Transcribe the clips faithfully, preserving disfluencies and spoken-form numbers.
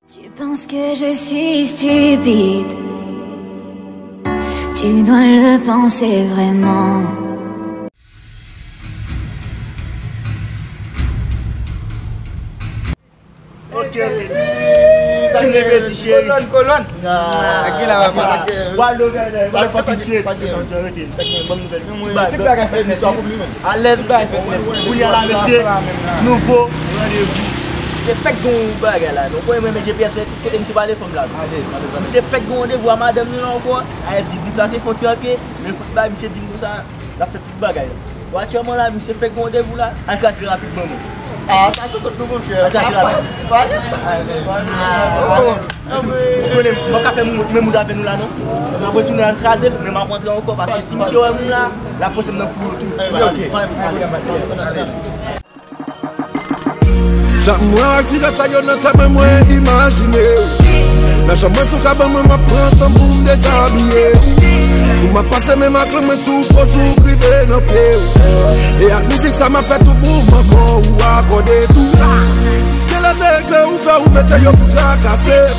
Tu penses que je suis stupide. Tu dois le penser vraiment. Ok, ok. Team Leve di cheri. Kolòn, kolòn. Ak gen la papa. Walo, walo, papa di cheri. Sa gen, sa gen, sa gen, bon nouvèl. Tout bagay fèt nèt. Alèz, tout bagay fèt nèt. Kounye a la, mesye, nouvo randevou. Se fèk gen yon bagay la, non. Mwen menm G P S wè tout kote misye pale fanm la. Misye fèk gen randevou a madanm li la ankò. A di bif la te fè yon ti antre, men fout bay misye di m konsa, l ap fè tout bagay la. Bon, aktyèlman la, misye fèk gen randevou la. Al kraze l rapid ban mwen. Ah, sa sou kont nou, monchè. Al kraze l rapid. Pa gen sa. Ou konnen, mwen ka fè moun, men moun avè nou la, non. N ap retounen al kraze l, men m ap rantre ankò, paske si misye wè moun la, l ap panse m nan kou yo tou. Chak mwen ak ti rad sa yo nan tèt mwen, mwen imajine w. Nan chanm mwen sou kabann mwen, m ap pran san m pou m dezabiye w. Pou m ap pase menm ak lang mwen sou po jouk rive nan pye w. E ak mizik sa m ap fè tout mouvman kò ou akòde tou. Gen lè se egze ou fè ou mete yo pou trakase m.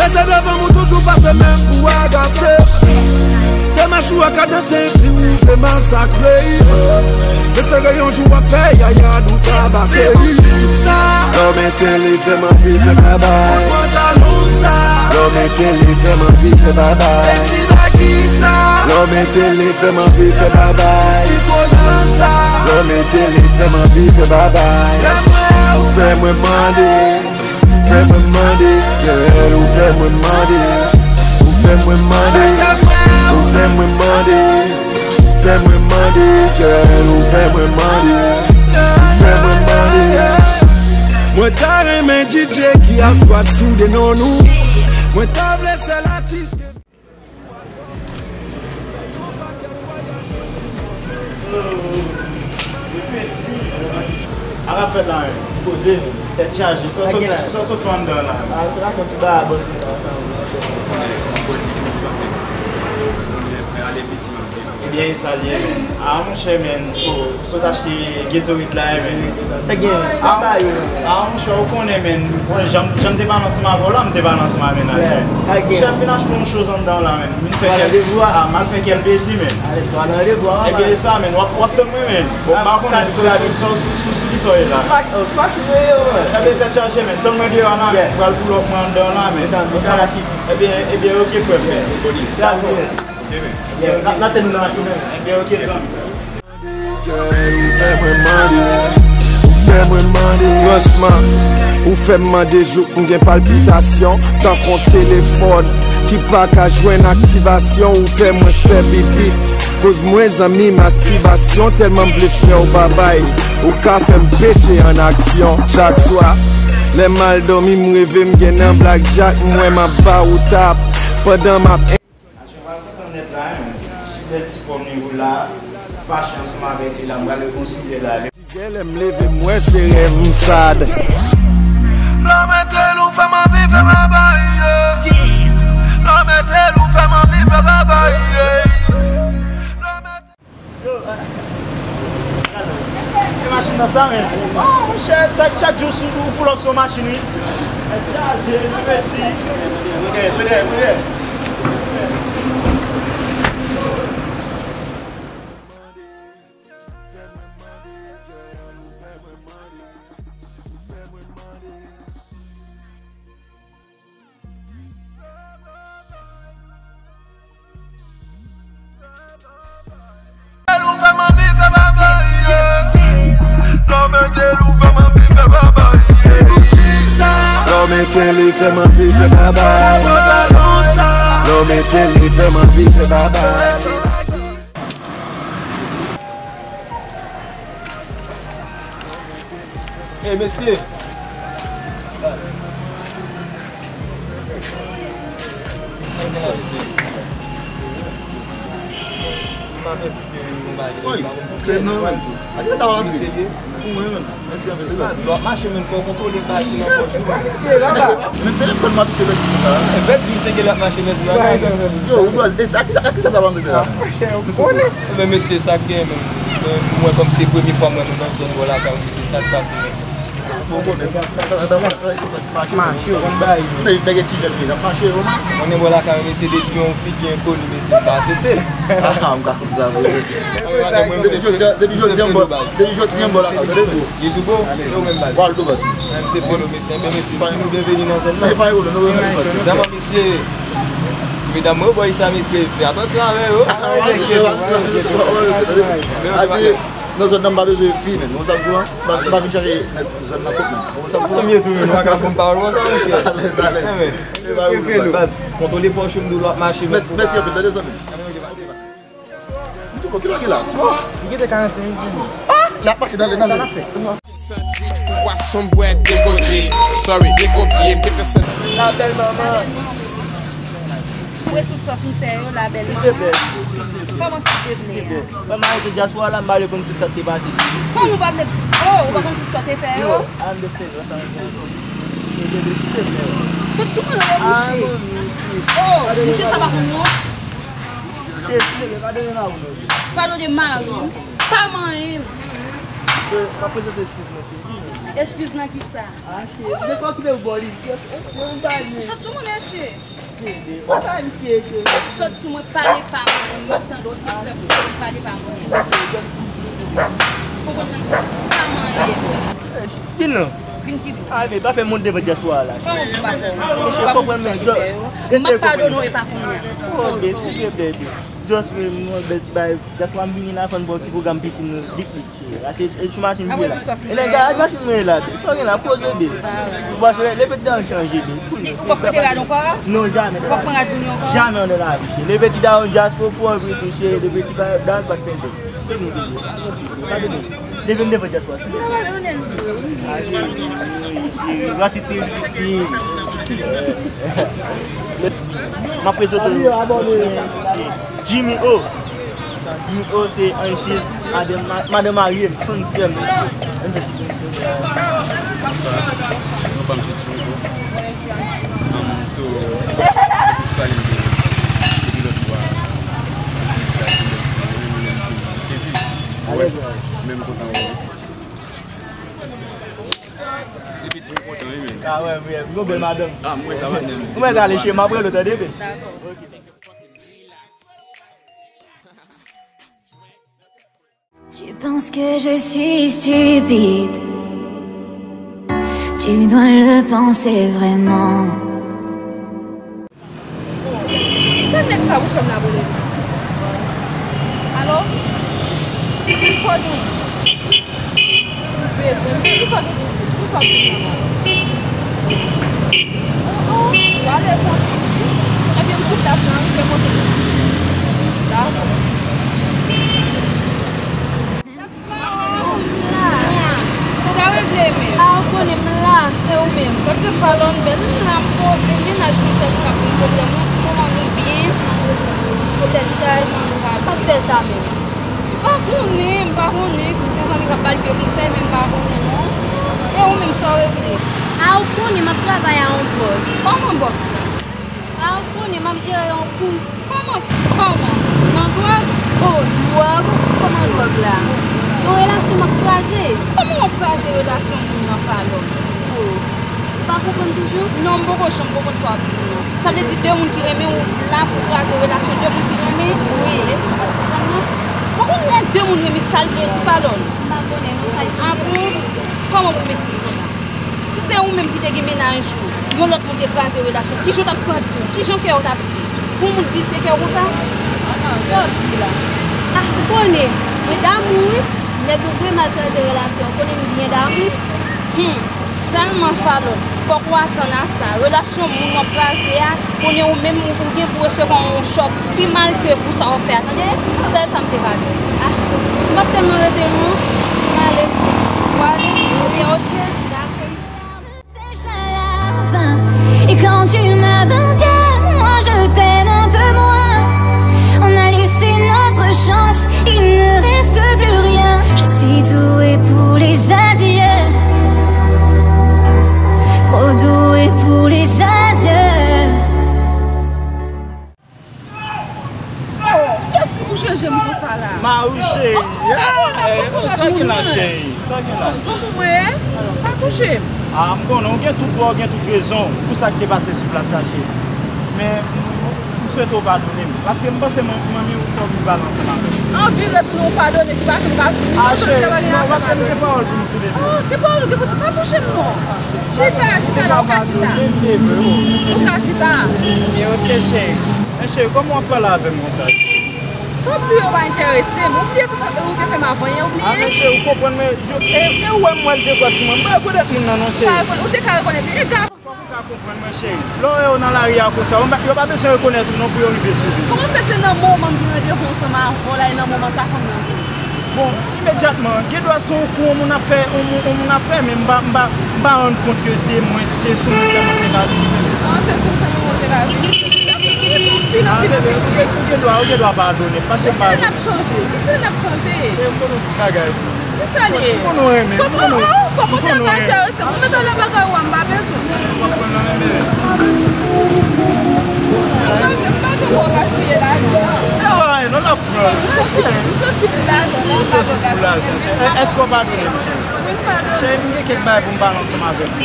E se devan m ou toujou pase menm pou agase m. Demach ou ak kadanse ti ou se masakre. Espere yon jou w ap fè yaya nou tabase. Lè w mete li fè m anvi fè babay. Lè w mete li fè m anvi fè babay. Lè w mete li fè m anvi fè babay. Lè w mete li fè m anvi fè babay. Ou fè mwen mande. Fè mwen mande, girl, ou fè mwen mande. Ou fè mwen mande, ou fè mwen mande. Fè mwen mande, girl, ou fè mwen mande. Ou fè mwen mande. Mwen ta renmen D J ki ap skwat sou de non nou. Mwen ta vle sèl atis. Sa k ap fèt la menm? Poze, tèt chaje. Sa w sot fè anndan la menm? Ah, sa fè yon ti bagay bòs mwen la ansanm. Ebyen, e sa l ye menm. Ah, monchè, menm. Sot achte Gatorade la, men. Sa gen, ah, ah, monchè, ou konnen, men. Bon, jan, jan m te pale ansanm avè w la, m te pale ansanm avè mennaj mwen. Monchè, m vin achte yon choz anndan la, men. M vin fè kèl, ah, m al fè kèl plezi, men. Ebyen, e sa, men. W ap, w ap tann mwen, men. Bon, m pa konnen sou, sou, sou, sou, sou ki sa w ye la. Ebyen, tèt chaje, men. Tann mwen deyò a la, men. M pral pull up mwen anndan la, men. Ebyen, ebyen, ok, frè m, men. Dakò. Ok, men. Ebyen, n ap tann nou nan machine, men. Ebyen, ok, zanmi. Girl, ou fè mwen mande, ou fè mwen mande. Franchman, ou fè m mande jouk m gen palpitasyon. Tankou yon telefòn ki pa ka jwenn aktivasyon. Ou fè mwen fè pipi, koz mwen zanmi mastibasyon. Tèlman m vle fè w babay, ou ka fè m peche an aksyon. Chak swa, lè m al dòmi, m reve m gen nan blackjack. M wè m ap ba ou tap pandan m ap Aksyon pa fèt an nèt la, men. Sipè ti pòm li ou la, fache ansanm avèk li la, m pral rekonsilye l ale. Dizè lè m leve m wè se rèv m sad. Lè w mete l ou fè m anvi fè babay, yeah. Lè w mete l ou fè m anvi fè babay, yeah. Lè w mete Yo, ah, e machin nan sa, men. Oh, monchè, chak, chak jou sou, ou pull up sou yon machin, wi. Tèt chaje, nou peti. Brother, brother, brother. Ou fè m anvi fè babay, yeah. Lè w mete l ou fè m anvi fè babay, yeah. Lè w mete l li fè m anvi fè babay. Lè w mete l li fè m anvi fè babay. Ey, mesye! Wi, se nou menm. A ki sa ta w antre? Pou mwen menm. Mèsi anpil. Dwa mache menm, fò w kontwole pati nan pòch ou. Men telefòn m abitye pèdi konsa. Pèdi misye gen l ap mache pèdi bagay. Yo, ou dwa, e, a ki sa, a ki sa ta w antre la? Monchè, ou konnen. Men mesye, sa k gen menm. Men mwen kòm se premye fwa mwen nou nan zòn bò lakay ou, mesye, sa k pase menm? Mache, ou konn bay. Nèg gen ti jèn li, l ap mache yo. Mwen menm bò lakay mwen, mesye, depi yon fi gen koni, mesye, m pa sete. Ah, m ka konn sa vre. Depi jodi a, depi jodi a, m bò, depi jodi a, m bò lakay, tande, men. Li tou bon? Yo menm baz. Wal tou baz. Menm se polo, mesye, enben, mesye, nou byenveni nan zòn nan. Li pa yon, nou byenveni baz. Zama, mesye. Ti medam mwen, bò sa, mesye, fè atansyon avè yo. Adi, nan zòn nan, m pa bezwen fi, men. Ou sa m di w, m pa, m pa vin chache nèg zòn nan kot, men. Ou sa m di w. Sa m ye tou, men, nou pa ka fè m pawòl konsa, mesye. Alèz, alèz. Baz, kontwole pòch ou, m di w lè w ap mache, men. Mèsi, mèsi anpil, tande, zanmi. M di w, ki lè w gen la? Oh, m gen karannsenk minit. Ah, l ap mache, tande, tande. Sa n ap fè? Pwason bwè degote. Sorry, degote, m te fè sa. La bèl manman. Apre tout sa w fin fè yo, la bèl manman. Kòman silteplè? Kòman silteplè? Kòman arete dyaspora la, m pa vle konn tout sa k te pase. Kòman ou pa vle? Oh, ou pa konn tout sa w te fè yo? Yo, I understand, yo, sa m fè. Silteplè. Sot sou mwen, non, mouche. Oh, mouche sa pa konn non. Silteplè, padone m a ou non. Padone mari m. Pa manyen m. M ap prezante eskiz mwen, cheri. Eskiz nan kisa? Ah, cheri, men pa okipe w bò li. Ou sot sou mwen, mesye. Ou pa misye, cheri. Sot sou mwen, pale pa mwen. M ap tande w, pale pa mwen. Konprann nan kisa? Pa manyen. Vin non. Vin ki bò? Ah, men pa fè moun devan dyaspora la. Kòman pou pa fè moun? Mesye, konprann mwen. M ap padone w e pa kounye a. Ok, silteplè, baby. Just, men, mwen, bèl ti bagay. Dyaspora m vini la, fò n ba w ti pwogram pisin nou, vit, vit. Ase, e sou machin m ye la. E lè garaj machin mwen ye la, sa w gen la, poze de. Ou pa chanje, le peti dan chanje de. Ou pa fwete rad ankò? Non, jamè. Ou pa pran rad pou nou ankò? Jamè nan lavi, cheri. Le peti dan jaspo pou anvi touche, le peti dan pa t pende. Ke nou vini. Pa vini. Leve m devan jaspo, si. Rasi te piti. M ap prezante w. Jimmy O. Jimmy O se Anjil, madanm ma-, madanm marye m, fanm kè m. Ann fè ti konn se. Bonsoir. Non, pa m se Jimmy O. Um, so, ti pale m de, depi lòt bò a. M sezi. Wè, men m kontan wè. Depi ti m kontan, wi, men. Ah, wè, wè, m gon bèl madanm. Ah, m wè sa, madanm. Ou mèt ale, cheri, m ap rele w, tande, bebe. Dakò. Ok. Tu penses que je suis stupide. Tu dois le penser vraiment. Se nèg sa pou fè m la, bole. Alo? Kisa w gen? Bezwen. Kisa w gen pou di? Kisa w gen pou di? Oh, oh, w ale santi. Ebyen, m sou plas la, wi, ke kote m. Dakò. Sa regle menm. A, ou konnen m la, e ou menm? Doktè Fallon, bèl, m la, m poze, mennaj mwen sèl k ap ban m pwoblèm, ou di kòman nou byen? Pwoblèm chay, sa k fè sa menm? M pa konnen, m pa konnen si se zanmi k ap ba l vye konsèy, men m pa konnen non. E ou menm, sa w regle? A, ou konnen m ap travay a yon bòs. Kòman bòs la? A, ou konnen m ap jere yon kou. Kòman? Kòman? Nan dwòg? O, dwòg? Kòman dwòg la? Yon relasyon m ap kraze. Kòman w ap kraze relasyon moun nan, Fallon? O, ou pa konprann toujou? Non, m poko, m poko konn sa w ap di m nan. Sa vle di de moun ki renmen w la pou w kraze relasyon de moun ki renmen? Wi. Èske w pa t konprann non? Ou konn lè de moun renmen sa l vle di, Fallon? M pa konnen non, sa eksplike. A bon? Kòman pou m eksplike w la? Si se ou menm ki te gen mennaj ou, yon lòt moun te kraze relasyon, kijan w t ap santi w? Kijan kè w t ap ye? Pou yon moun visye kè w konsa? Sa w ap di la? Ah, ou konnen, mwen damou wi. Nèg yo vre mal kraze relasyon, ou konnen m byen damou. Hmm, sèlman Fallon, fòk ou atann a sa. Relasyon moun w ap kraze a, konnen ou menm ou, ou gen pou resevwa yon chòk pi mal ke pou sa w fè a, tande? Sèl sa m te ka di. Ah, m p ap tèlman rete non, m ale. W ale? Ebyen, oke. Dakò. Sèche à la fin. Et quand tu m'abandonnes, moi je t'aime un peu moins. On a laissé notre chance, il ne reste plus rien. Je suis douée pour les adieux. Trop douée pour les adieux. Oh, kiyès ki bouche je m konsa la? Marie cheri. Oh, oh, oh, sa ki la, cheri? Sa ki la? Sa pou mwen? Touche m. A, m konnen, ou gen tout dwa, ou gen tout rezon pou sa k te pase sou plas la, cheri. Men, m, m swete w padone m. Paske m panse manmi w fè w vin pale ansanm avè m. Anvi retounen w padone, ki pa janm ka fini. A, cheri, non, paske m gen pawòl pou m di depi. Oh, gen pawòl ou gen pou di, pa touche m non. Chita, chita la, ou ka chita. Ou ka chita. Ok, cheri. Men cheri, kòman w ap pale avè m konsa? Sa w di yo pa enterese m. Ou bliye sa ou te fè m avan yè, ou bliye? A, men cheri, ou konprann mwen. E, e ou wè m wè l de kwa sou mwen. M pa rekonèt moun nan non, cheri. Ou te ka rekonèt. E gason. Fòk ou ka konprann mwen, cheri. Lè w wè yo nan lari a konsa, yo pa bezwen rekonèt ou non pou yo rive sou ou. Kòman fè se nan moman m gen randevou ansanm avè w la, e nan moman sa fanm nan vini? Bon, imedyatman, gen dwa se yon kou yon moun ap fè, yon moun, yon moun ap fè, men m pa, m pa, m pa rann kont ke se mwen, se sou mwen sèlman te ka vini. Ah, se sou sèlman mwen te ka vini. Anpil, anpil, anpil. Ou gen, ou gen dwa, ou gen dwa padone m, paske m pa. Kisa n ap chanje? Kisa n ap chanje? E m konnen yon ti bagay pou ou. Kisa l ye? M konnen w renmen m, m konnen w renmen m. Sa w pote a pa enterese m. Ou mete nan bagay ou a, m pa bezwen. W ap pran nan men bebe. M pa gen pou gaspiye lavi a. E pa anyen non, n ap pran. M santi, m santi pou lajan, non, m pa gen pou gaspiye. Èske w padone m, cheri? Wi, m padone. Cheri, m gen kèk bagay pou m pale ansanm avèk ou.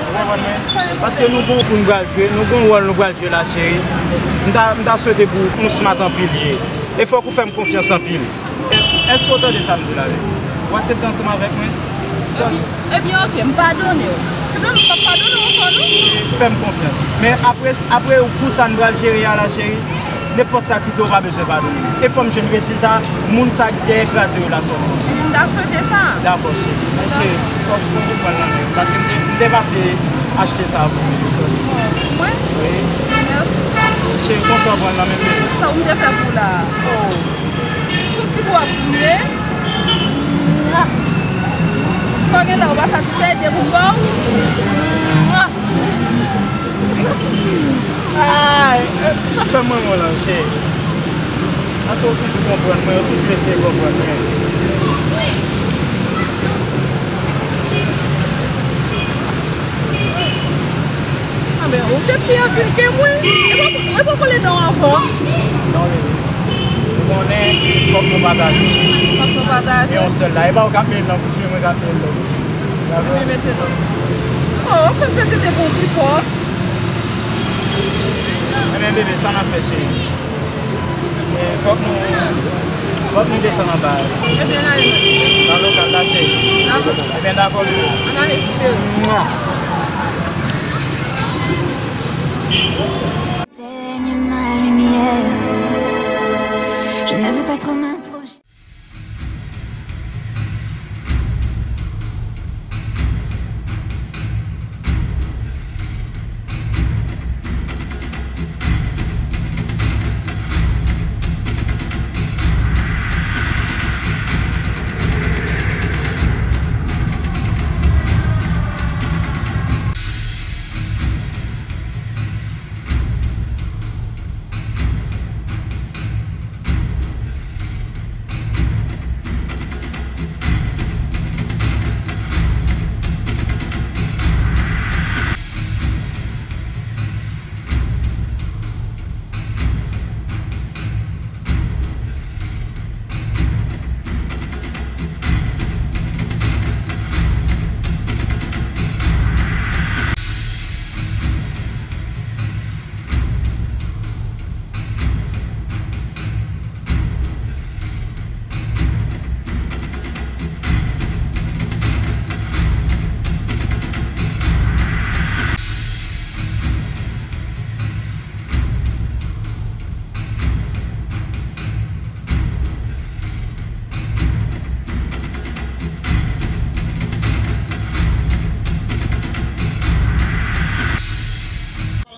Ou konprann mwen? Paske nou gon kou nou pral jwe, nou gon wòl nou pral jwe la, cheri. M ta, m ta swete pou nou smart anpil, cheri. E fòk ou fè m konfyans anpil. Èske w tande sa m di w la, wi? W aksepte ansanm avèk mwen? Ebyen, ebyen, oke, m padone w. Senpleman, m p ap padone w ankò, non. Fè m konfyans. Men apre, apre kou sa n pral jere a la, cheri, nenpòt sa k rive, w pa bezwen padone m. E fò m jwenn rezilta moun sa k dèyè kraze relasyon nou. M ta swete sa. Dakò, cheri. Men cheri, fò, fò m pran nan men w. Paske m te, m te pase achte sa pou ou, sòti. Mwen? Wi. Mèsi. Cheri, konsa w pran nan men m. Sa w m te fè pou w la? Oh. Sou ti bwa pou ye. Mwa. Fò gen lè ou pa satisfè, de pou m ba w. Mwa. Ay, sa fè mwen mwen lan, cheri. Paske ou toujou konprann mwen, ou toujou eseye konprann mwen. Anben, ou te pi anpil ke mwen. E poko, e poko le dan w ankò. Non, men, ou konnen, fòk nou pataje. Fòk nou pataje. E yon sèl la. E pa ou k ap mete nan kouti, mwen k ap mete nan kouti. Ebyen, mete non. Oh, fè m fè tete pou ou pi fò. Ebyen, bebe, sa n ap fè, cheri? E, fòk nou, fòk nou desann anba. Ebyen, n ale, non. Nan lokal la, cheri. Dakò. Ebyen, dakò, bebe. Ann ale, cheri. Mwa. Éteigne ma lumière. Je ne veux pas trop m'approcher.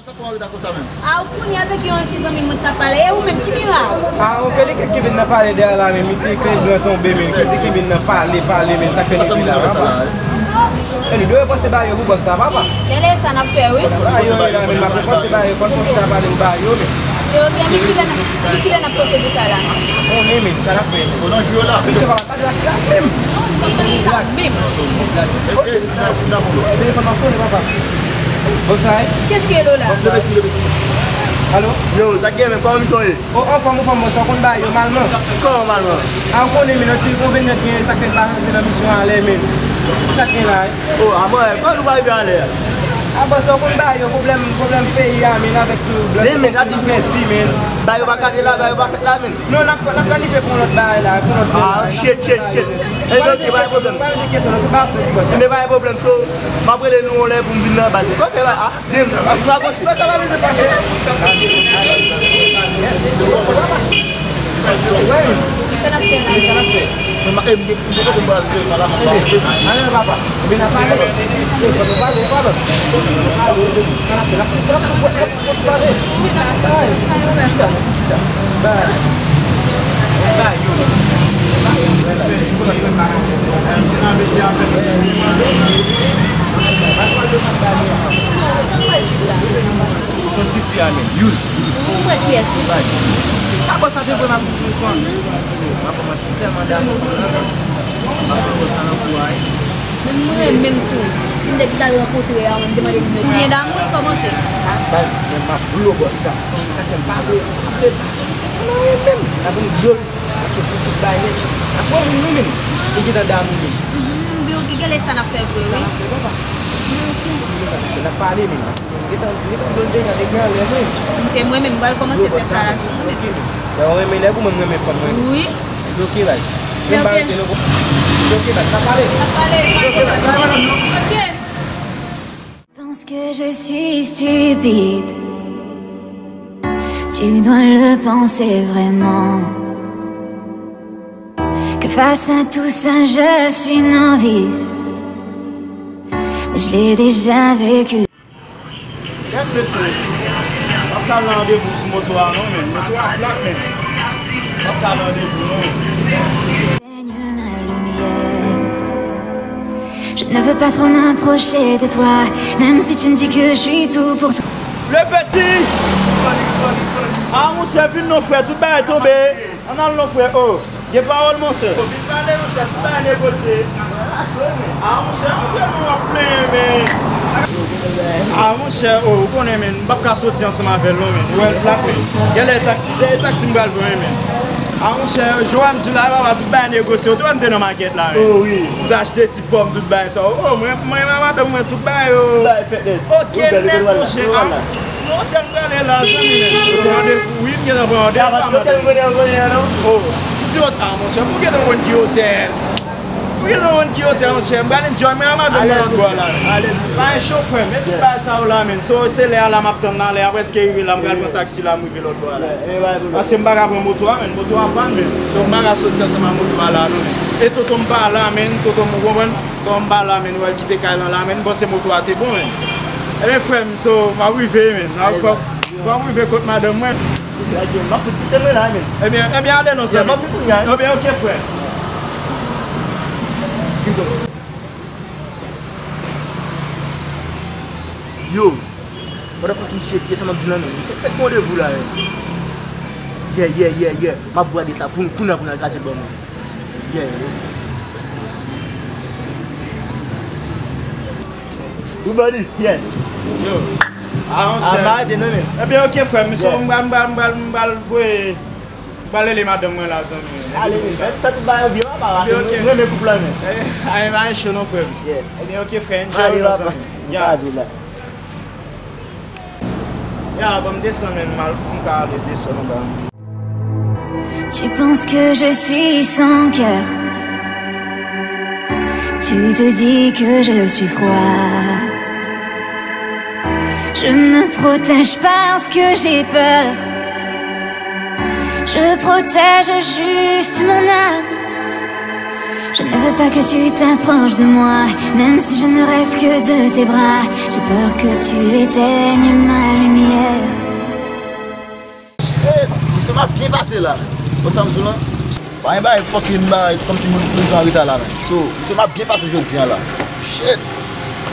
Sa fè w anreta konsa menm? A, ou konnen avèk yon ansyen zanmi mwen t ap pale, e ou menm, ki miray? A, on Felix ki vin nan pale dèyè la, men misye kenbe tonbe, men ki di ki vin nan pale, pale, men sa k fè li la, papa. E nou dwe panse ba yo pou bòs sa, papa. Tande sa n ap fè, wi. Ba yo, la, men m ap panse ba yo, fò n fè yon chita pale ba yo, men. E ok, men kilè n ap, men kilè n ap panse pou sa la? On men, men, sa n ap fè. Misye, papa. Glas la menm. Non, li pa konn sa menm. Telefòn nan sonnen, papa. Bòs la, wi. Kiyès ki rele w la? Bòs la, wi. Alo? Yo, sa k gen menm? Kòman misyon ye? O, anfòm, anfòm, bòs, ou konn bagay yo, malman. Kòman malman? A, ou konnen, men, nan ti konvenyan gen sa k fè m pa rantre nan misyon a lè menm. Sa k gen la, wi? O, a mwen, kòman nou va rive alè a? A, bòs, ou konn bagay yo, pwoblèm, pwoblèm peyi a, men avèk tou blan. Men, men, gade, men, ti, men. Bagay yo pa gade la, bagay yo pa fèt la, men. Non, n ap, n ap planifye pou yon lòt bagay la, pou yon lòt bagay. Ah, shit, shit, shit. Ebyen, ok, pa gen pwoblèm. Ebyen, pa gen pwoblèm, so, m ap rele nou yon lè pou m vin nan baz. Kòman fè la, ah? Dim, nou a goch. Sa va, mesye, fache. Sa n ap fè la? Sa n ap fè? Mwen, ma, e, m, m, m, m, m, m, m, ale, papa. Ebyen, n ap pale. E, fò nou pale, fò nou pale. Sa n ap fè la? Fò nou pale. Ay, chita, chita. Bay. Bay, yo. Yon ti fi a menm, use, use. Mwen pran pyès, wi. Sa bòs la te voye m ap telefòn. M ap manti, m tèlman damou fanm nan. M ap pran bòs la nan kou a, wi. Men mwen renmen l tou. Ti nèg m t al rankontre a, mwen m te mande l nimewo. Ou byen damou, sa w panse? Baz, men m ap blow bòs sa. Sa fè m pa vle, m ap vle pa fè sa nan renmen m. N ap vin blow l. Paske pou tout bagay nèt. N ap wè moun nou menm. Li gentan damou menm. Mhm, Bill, ki genlè sa n ap fè vre, wi. Sa n ap fè, papa. N ap pale menm. Gentan, gentan blow l deja, nèg la anlè mwen. Ok, mwen menm, m pral kòmanse fè sa la tou, mwen menm. Ok, men. Lè w renmen nèg ou, mwen, m renmen fanm mwen. Wi. Bloke bay. Bloke bay. Bloke bay. N ap pale. N ap pale. Bloke bay. Sa va, non? Ok. Pense que je suis stupide. Tu dois le penser vraiment. Que face à tout ça, je suis novice. Mais je l'ai déjà vécu. Kèt mesye, m ap ka al nan randevou sou moto a non, men moto a plat, men m ap ka al nan randevou non. Éteigne ma lumière. Je ne veux pas trop m'approcher de toi, même si tu me dis que je suis tout pour toi. Le petit! Ah, monchè, vin non, frè, tout bagay tonbe. Ann al non, frè, oh. Gen pawòl, monchè. Vin pale, monchè, tout bagay negosye. Ah, monchè, antre non, w ap plenyen, men. Ah, monchè, oh, ou konnen, men, m p ap ka soti ansanm avè l non, men. Ou wè l plat, men. Genlè taksi, dèyè taksi m pral pran, men. Ah, monchè, jan w di la, papa, tout bagay negosye. Ou te wè m te nan makèt la, men. Oh, wi. M te achte ti pòm, tout bagay sa. Oh, mwen, mwen, madanm mwen, tout bagay yo. Tout bagay fèt nèt. Ok, nèt, monchè. Ah, nan otèl m prale la, zanmi, men. Pran randevou, wi, m gentan pran randevou. Avèk ti otèl m prale la, non? Oh, ki ti otèl, ah, monchè, pou gentan konn ki otèl. Pou gentan konn ki otèl, monchè. M prale enjoy, men a madanm nan lòt bò la. Bagay cho, frè m. Men tout bagay sa yo la, men. So, se lè a la m ap tann la, lè a prèske rive la, m pral pran taksi la, m rive lòt bò a la. Paske m pa ka pran moto a, men. Moto a pann, men. So, m pa ka soti ansanm ak moto a la, non, men. E tonton m pa la, men. Tonton m, ou konprann? Tonton m pa la, men. Ou wè l kite kay lan la, men. M panse moto a te bon, men. Ebyen, frè m, so, m ap rive, men. Fò, fò m rive kot madanm mwen. M ap fout ti tèt mwen la, men. Ebyen, ebyen, ale non, zanmi. M ap di kounye a. Ebyen, ok, frè. Yo, motherfucking shit, e sa m ap di w la, men. Se fèk randevou la, men. Yeah, yeah, yeah, yeah. M ap bwade sa pou nou, kounye a pou n al kraze l ban mwen. Yeah. Good body, yes. Yo. Ah, monchè. M arete non, men. Ebyen, ok, frè m. So, m pral, m pral, m pral, m pral voye, m pral rele madanm mwen la, zanmi. Ale, men. Fè tout bagay byen, papa. Ebyen, ok. M renmen koup la, men. Eh, ah, e pa cho non, frè m. Yeah. Ebyen, ok, frè. Enjoy non, zanmi. Ya. Ya, ban m desann, men, m al pou m ka ale desann anba. Tu penses que je suis sans cœur. Tu te dis que je suis froid. Je me protège parce que j'ai peur. Je protège juste mon âme. Je ne veux pas que tu t'approches de moi, même si je ne rêve que de tes bras. J'ai peur que tu éteignes ma lumière. Shit, misye m ap byen pase la. Bon, sa m di w lan. Pa gen bagay fucking bagay kòmsi moun, moun pran reta la, men. So, misye m ap byen pase jodi a la. Shit.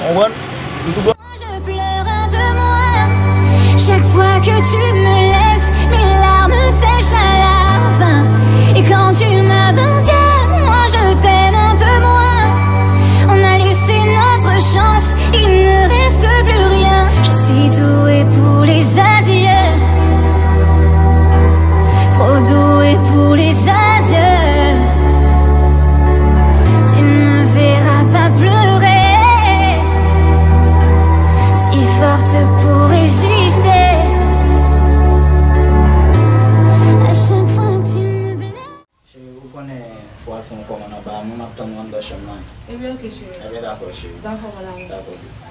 Ou konprann? Nou tou bon. Je pleure un peu moins. Chaque fois que tu me laisses, mes larmes sèchent à la fin. Et quand tu m'abandonnes, moi je t'aime un peu moins. On a laissé notre chance, il ne reste plus rien. Je suis douée pour les adieux. Trop douée pour les adieux. Tu ne me verras pas pleurer. Fò w al fè yon kòmann anba a, mwen m ap tann ou anndan chanm nan. Ebyen, oke, cheri. Ebyen, dakò, cheri. Dakò, mon amour. Dakò.